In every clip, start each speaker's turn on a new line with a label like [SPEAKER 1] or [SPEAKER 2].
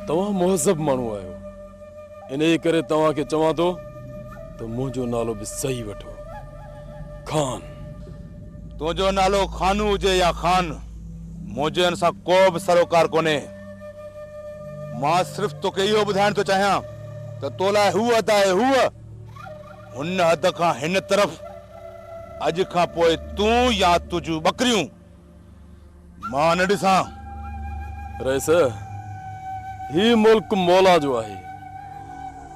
[SPEAKER 1] توهان مهذب ماڻهو آهيو، انهيء ڪري توهان کي چوان ٿو ته منهنجو نالو به صحيح وٺو، خان.
[SPEAKER 2] تنهنجو نالو خانو هجي يا خان، منهنجو ان سان ڪو به سروڪار ڪونهي. مان صرف توکي اهو ٻڌائڻ ٿو چاهيان ته تو لاء هوء حد آهي، هوء. هن حد کان هن طرف اڄ کان پوء تون يا تنهنجون ٻڪريون مان نه ڏسان.
[SPEAKER 1] رئيس، هي ملڪ مولا جو آهي.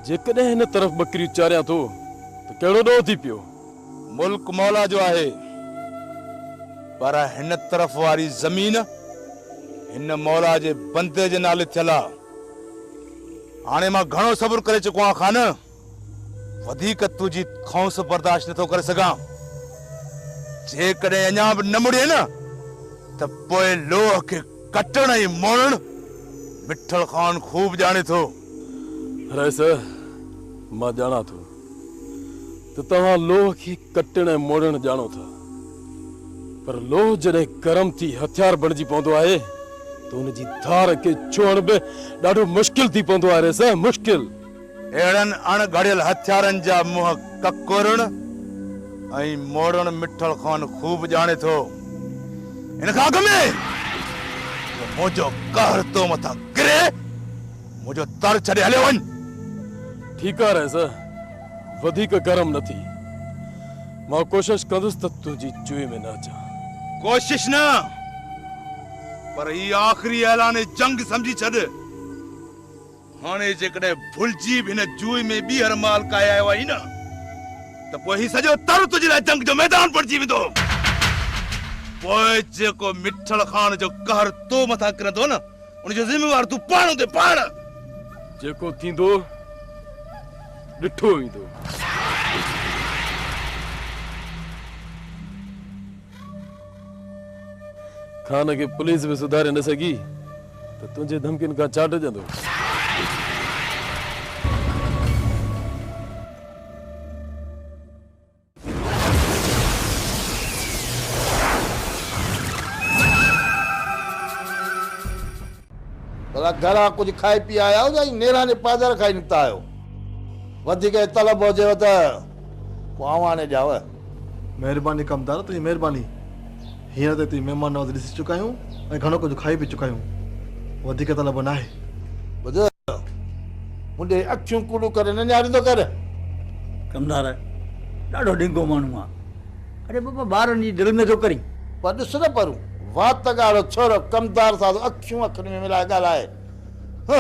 [SPEAKER 1] جيڪڏهن هن طرف ٻڪريون چاريان ٿو ته ڪهڙو ڏوهه ٿي پيو؟
[SPEAKER 2] ملڪ مولا جو آهي، پر هن طرف واري زمين هن مولا جي بندي جي نالي ٿيل آ. هاڻي مان گهڻو صبر ڪري چڪو آهيان خان. وڌيڪ تنهنجي کؤنس برداشت نٿو ڪري سگهان. جيڪڏهن اڃا به نه مڙين نه ته پوء لوهه کي ڪٽڻ ۽ موڙڻ مٺل خان خوب ڄاڻي ٿو.
[SPEAKER 1] رئيس، مان ڄاڻان ٿو ته توهان لوهه کي ڪٽڻ ۽ موڙڻ ڄاڻو ٿا، پر لوهه جڏهن گرم ٿي هٿيار بڻجي پوندو آهي ته ان جي ڌار کي ڇهڻ به ڏاڍو مشڪل ٿي پوندو آهي رئيس، مشڪل.
[SPEAKER 2] اهڙن اڻ گهڙيل هٿيارن جا منهن ڪڪورڻ ۽ موڙڻ مٺل خان خوب ڄاڻي ٿو. ان کان اڳ ۾ جو منهنجو قهر تو مٿان ڪري، منهنجو تر ڇڏي هليو وڃ.
[SPEAKER 1] ٺيڪ آ رئيس، وڌيڪ گرم نه ٿي. مان ڪوشش ڪندس ته تنهنجي جوئي ۾ نه اچان.
[SPEAKER 2] ڪوشش نه، پر هي آخري اعلان جنگ سمجهي ڇڏ. هاڻي جيڪڏهن ڀلجي به هن جوئي ۾ ٻيهر مال ڪاهي آيو آهين نه ته پوء هي سڄو تر تنهنجي لاء جنگ جو ميدان بڻجي ويندو. پوء جيڪو مٺل خان جو قهر تو مٿان ڪرندو نه ان جو ذميوار تون پاڻ هوندين پاڻ.
[SPEAKER 1] جيڪو ٿيندو ڏٺو ويندو. خان کي پوليس به سڌاري نه سگهي ته تنهنجي ڌمڪين کان ڇا ڊڄندو؟
[SPEAKER 3] ڀلا گهران ڪجهه کائي پي آيا آهيو يا ائين نيراني پادر کائي نڪتا آهيو؟ وڌيڪ طلب هجيو ته پوء آئون آڻي ڏيانو.
[SPEAKER 4] مهرباني ڪمدار تنهنجي مهرباني. هينئر تائين تنهنجي مهمان نوازي ڏسي چڪا آهيون ۽ گهڻو ڪجهه کائي به چڪا آهيون. وڌيڪ طلب ناهي.
[SPEAKER 3] ٻڌ، مون ڏي اکيون ڪوڙيون ڪري نه نهاريندو ڪر.
[SPEAKER 5] ڪمدار ڏاڍو ڏنگو ماڻهو آ. اڙي بابا ٻارن جي دل ۾ ٿو ڪرين.
[SPEAKER 3] پر ڏس نه پرون، وات ڳاڙهو ڇورو ڪمدار سان ٿو اکيون اکين ۾ ملائي ڳالهائي. هه،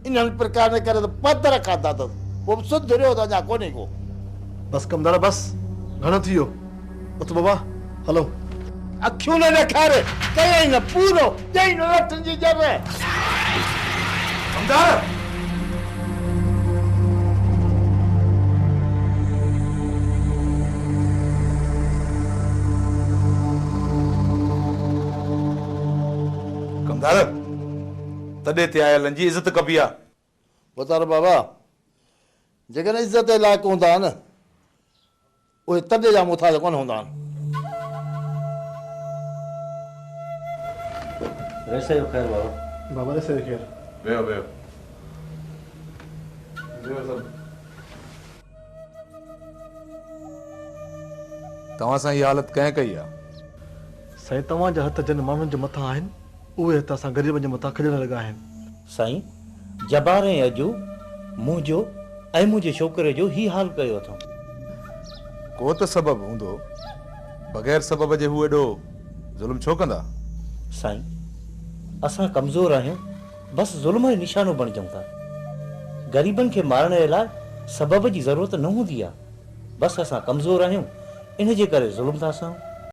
[SPEAKER 3] انهن پرڪارن جي ڪري ته پادر کاڌا اٿس، پوء به سڌريو ته اڃا ڪونهي ڪو.
[SPEAKER 4] بس ڪمدار بس، گهڻو ٿي ويو. اٿ بابا، هلون.
[SPEAKER 3] اکيون نه ڏيکار، ڪيائين نه پورو، ڏئي نه لٺن جي ڄر.
[SPEAKER 2] ڪمدار! ڪمدار! تڏي تي آيلن جي عزت ڪبي آ.
[SPEAKER 3] وتارو بابا، جيڪڏهن عزت جي لائق هوندا آهن، اهي تڏي جا محتاج ڪونه هوندا آهن.
[SPEAKER 6] رئيس جو خير بابا.
[SPEAKER 4] بابا رئيس جو خير.
[SPEAKER 2] ويهو ويهو.
[SPEAKER 4] ويهو سڀ.
[SPEAKER 2] توهان سان هي حالت ڪنهن ڪئي آ؟
[SPEAKER 4] سائين توهان جا هٿ جن ماڻهن جي مٿان آهن اهي هٿ اسان غريبن جي مٿان کڄڻ لڳا آهن.
[SPEAKER 6] سائين جبار ۽ اجو منهنجو ۽ منهنجي ڇوڪري جو هي حال ڪيو اٿئون.
[SPEAKER 2] ڪو ته سبب هوندو، بغير سبب جي هو ايڏو ظلم ڇو ڪندا؟
[SPEAKER 6] سائين اسان ڪمزور آهيون بس ظلم جو نشانو بڻجون ٿا. غريبن کي مارڻ جي لاء سبب جي ضرورت نه هوندي آ. بس اسان ڪمزور آهيون ان جي ڪري ظلم ٿا سهون.